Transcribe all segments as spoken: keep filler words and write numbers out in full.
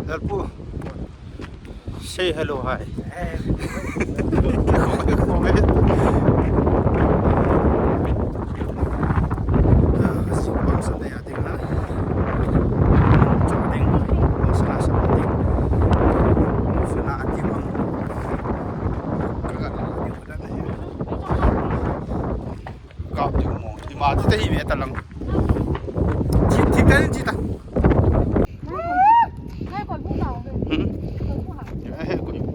Lalpu. Say hello, hi. Kap ding mo. Ima ti ta hi ve ta lang. Thi, thi ta ni ti ta. Hmm? Eh, koi bu.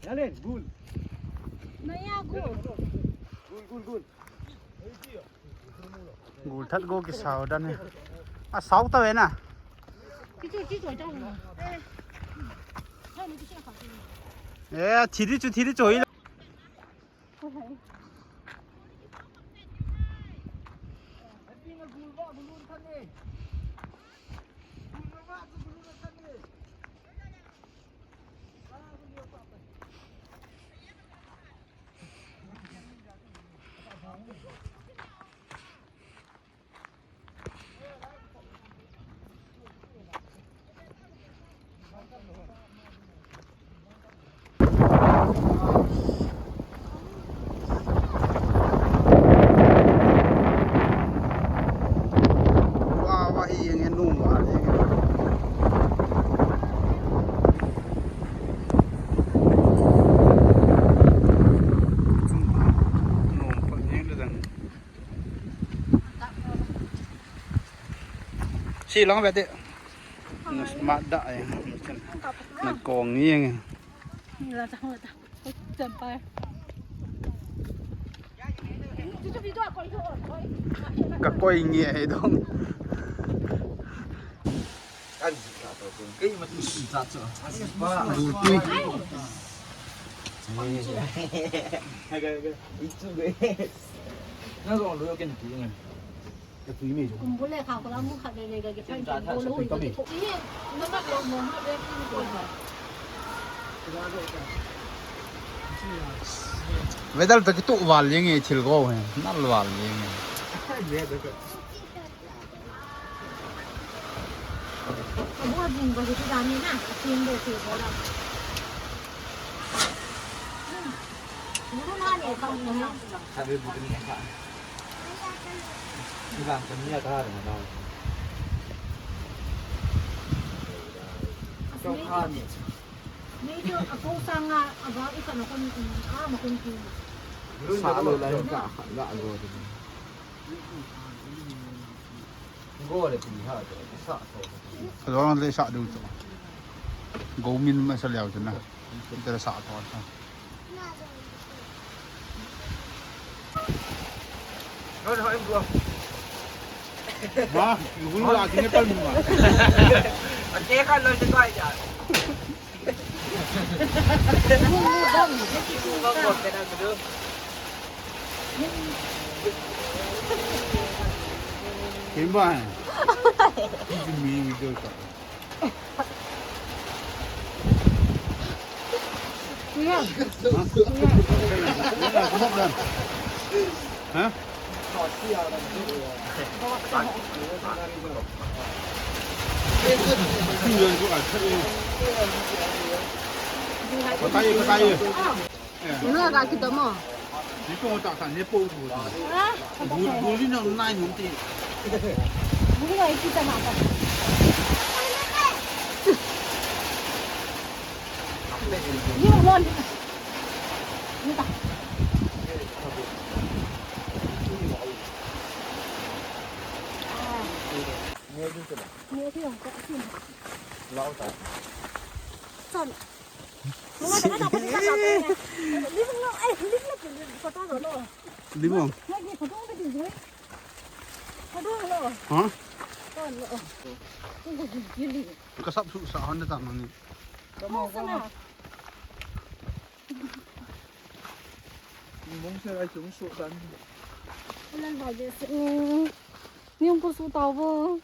Yale, gul. Naya gul. Gul, gul, gul. Gul that go kisao dan he. A sao ta ve na. Kichu, kichu, chang. Eh, thi di chu, thi di chu. Si lang ve te. Na smart da ai. Na kong ni ang. Ka koi nge ai dong. Kan ji ka to kun. Kei ma tu si sa cho. Gul tui. Ga ga. Itu ga. Na lo lo ken tu ngan. Ka tui me. Kum bule kha ko la mu kha de de ga ge. Chen cha tha sa tui ka me. Ko i. Na ma lo mo ma de ki ko. Weather to kitu val jeng e thil go he. Nal val jeng e. Abu abung ba hitu dani na, atin do ke bola. Bulu na ne ka mo na. Sabi bulu ni ka. Iba kami ya ka na. Kau ka ni. Ni jo aku sanga aba ikan aku ni, ah, makun ki. Sa lo la ka, la go. Go le pi ha, sa to. Lo le sa du to. Go min ma sa liao chu na. Te sa to. Lo le ho em go. Ma, gun la kine pal ma. Ate ka lo se ko ai ja. Kemba hai. Kisi mi video ka. Kuya. Ha? Kuya. Ha? Ina ka kita mo. Ni ko ta ka ne po ko. Ha? Gul, gul ni na nai nun ti. Gul ni kita ma ka. Ni mo. Ni ta. Limong. Ha? Kasap su sa hon ta mani. Mong se ai chung su dan. Ulan ba je se. Ni ong ko su tao bo.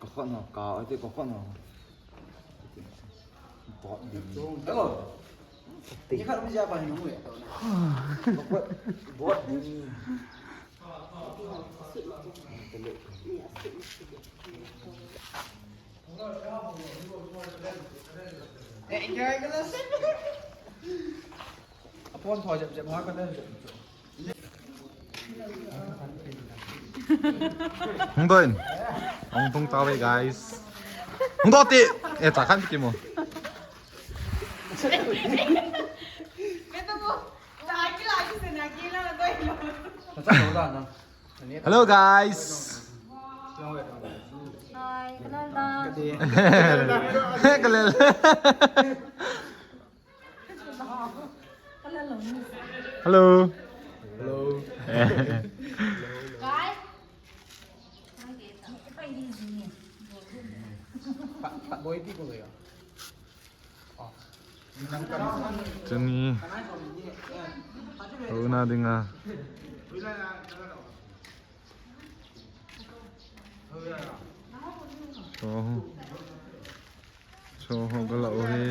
Ka khon no, ka ati ka khon no. Hello. Ni khat um jia pa hi nung le. Bot, bot ding. Enjoy ka la. Apon tho jep jep ha ka la jep. Hung doin. Hung tung tawei, guys. Hung do ti. Eh, ta kan ti mo. Hello, guys. Hi, kenal dah. Kenal. Hello. Hello. Guys. Tuni. Hou na dinga. Cho ho. Cho ho ka la o he.